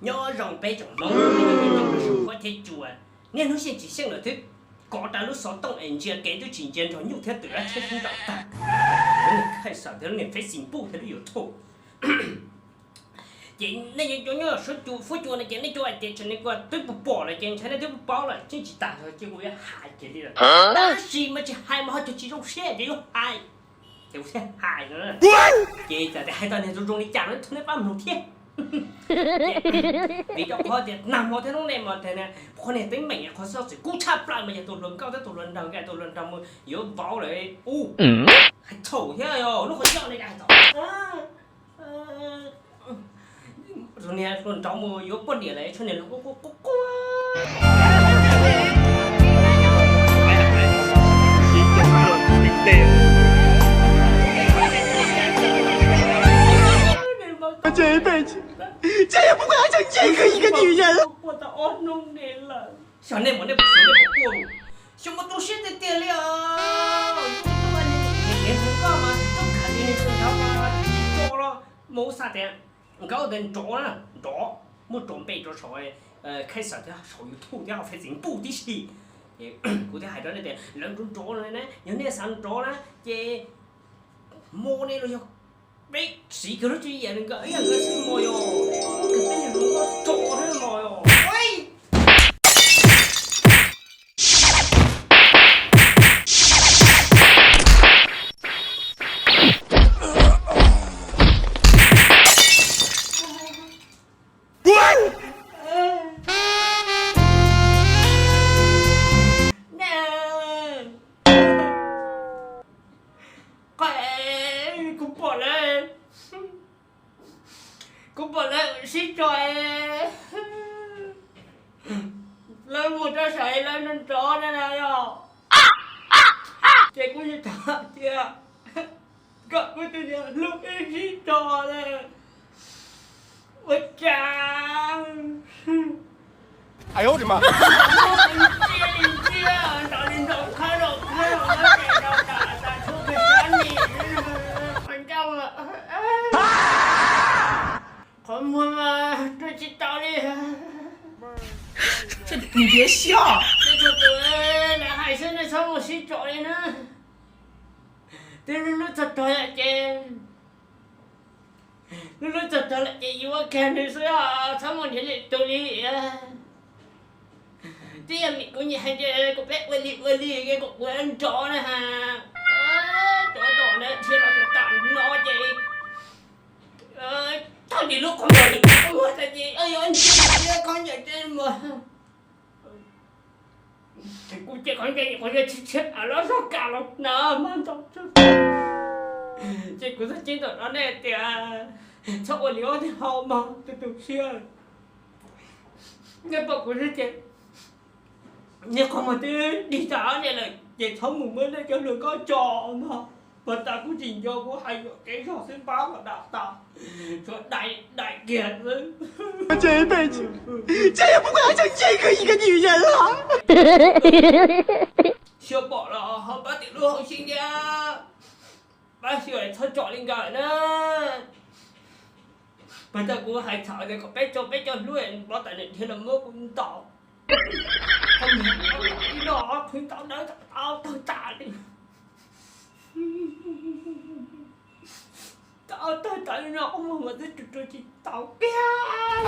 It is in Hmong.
Nyob zoo peb tsoom Hmoob, nej cov Hmoob sib pab thiab cua, niaj hnub xyeej tsis xyeej lawm twb kov rawv lub xov tooj es ntsia kev twb tsis ntsia nrog nyuj thiab twm dab tsheb sib ntaus tag. Lawv niag khais xaws thiab lub niag Facebook thiab lub YouTube. Ces nej cov nyob suav cua fuab cua no ces nej cov hais tias tseem niag kuv twb pom pom lawm ces ntshai nej twb paub lawm, tseem tsis tas ces kuv yuav hais kiag li lawm. Tab sis mas tsis hais mas ho cog tsis zoo siab ces yuav hais. Ces kuv thiaj hais no. Ces txawm tias hais tau niag zoo zoo li cas no txhob nej pab mloog thiab. Vim rau qhov tias nag hmo thiab hnub no mas tias qhov niag teeb meem qhov xov xwm kub tshaj plaws mas yog tus hluas nkauj thiab tus hluas nraug, nkawd tus hluas nraug mus yuav vauv lawm ub. Hais thaum thiab lub qhov ncauj ne hais thaum tus niag hluas nraug mus yuav poj niam lawm tshuav niag hluas nkauj quaj quaj quaj. Quaj tau ob hnub ne lawm. Xyov nej mas nej puas xyov nej puas quaj, xyov mas tu siab tiag tiag li os. Niag hluas nkauj mas tub khav li niag hluas nraug mas tsis tso los mus xav tias nkawd ua ntawd nrov na, nrov, muaj rau npe rau saum khais xaws thiab saum YouTube thiab hauv Facebook tib si. Kuv thiaj hais rau nej tias lawv nrov nrov no na, yog nej xav nrov na ces hmo no los yog peb siv kiag lub tswv yim nkawd ib yam nkawd xwb mas yog, nkawd peb yog hluas nkauj tso thiab mas yog. Kuv pom lawv, kuv pom lawv sib tso, lawv mus rau saum lawv nrov nrov na yog. Ces kuv tsis tau tias kom kuv tus niam hlub ib sib tso lawm. Ua cas ntsia li ntsia, nrov li nrov, khawb los khawb, nrov li nrov, tas tas tshuav kiag sab nim qhov ncauj lawm. Qhov muag mas rau tsis tau li. Ntiav siab. Tej tug tus lam hais xwb nej txhob mus sib tso li na. Twb lub lub txog tog lawm ces, lub lub txog tog lawm ces yuav kiag nws xwb, txhob mus nrhiav lwm tus li. Twb yog vim kuv nyiam hais tias kom peb ua li ua li kom kuv nrov na has. Tuav tom na nrhiav los tam no ces tag li lub qhov muag, lub qhov muag tas ces yuav ntsia khaub ncaws tej mas. Kuv ces qhov ncaws qhov ncaws tsis tshiab los zog kam los na mas ntau. Ces kuv txog ceeb toom rau nej tias txhob ua li ob tug hau mas tu tu siab. Nej pom kuv xwb ces niag qhov muag twb dig tag ob niag lawm ces txhob mus muab nej cov hluas nkauj tso mog. Puag ta kuv tsis nco, kuv hais yuam kev zog xwb, pab kom dam tas, tshuav dai dai kiag xwb. Xyov pom los ho pab tim lub hauv xib ntiag, pab xyuas txhob tsom li nkawd na. Puag ta kuv hais txhaum tias kom peb tso peb cov hlub, pov tas nws dhia los muab kuv ntaus. Ib no qhwv tau dawb tau tawg tas li. Tau tawg tas li no qhov muag mas twb rua rua tsis tau kiag.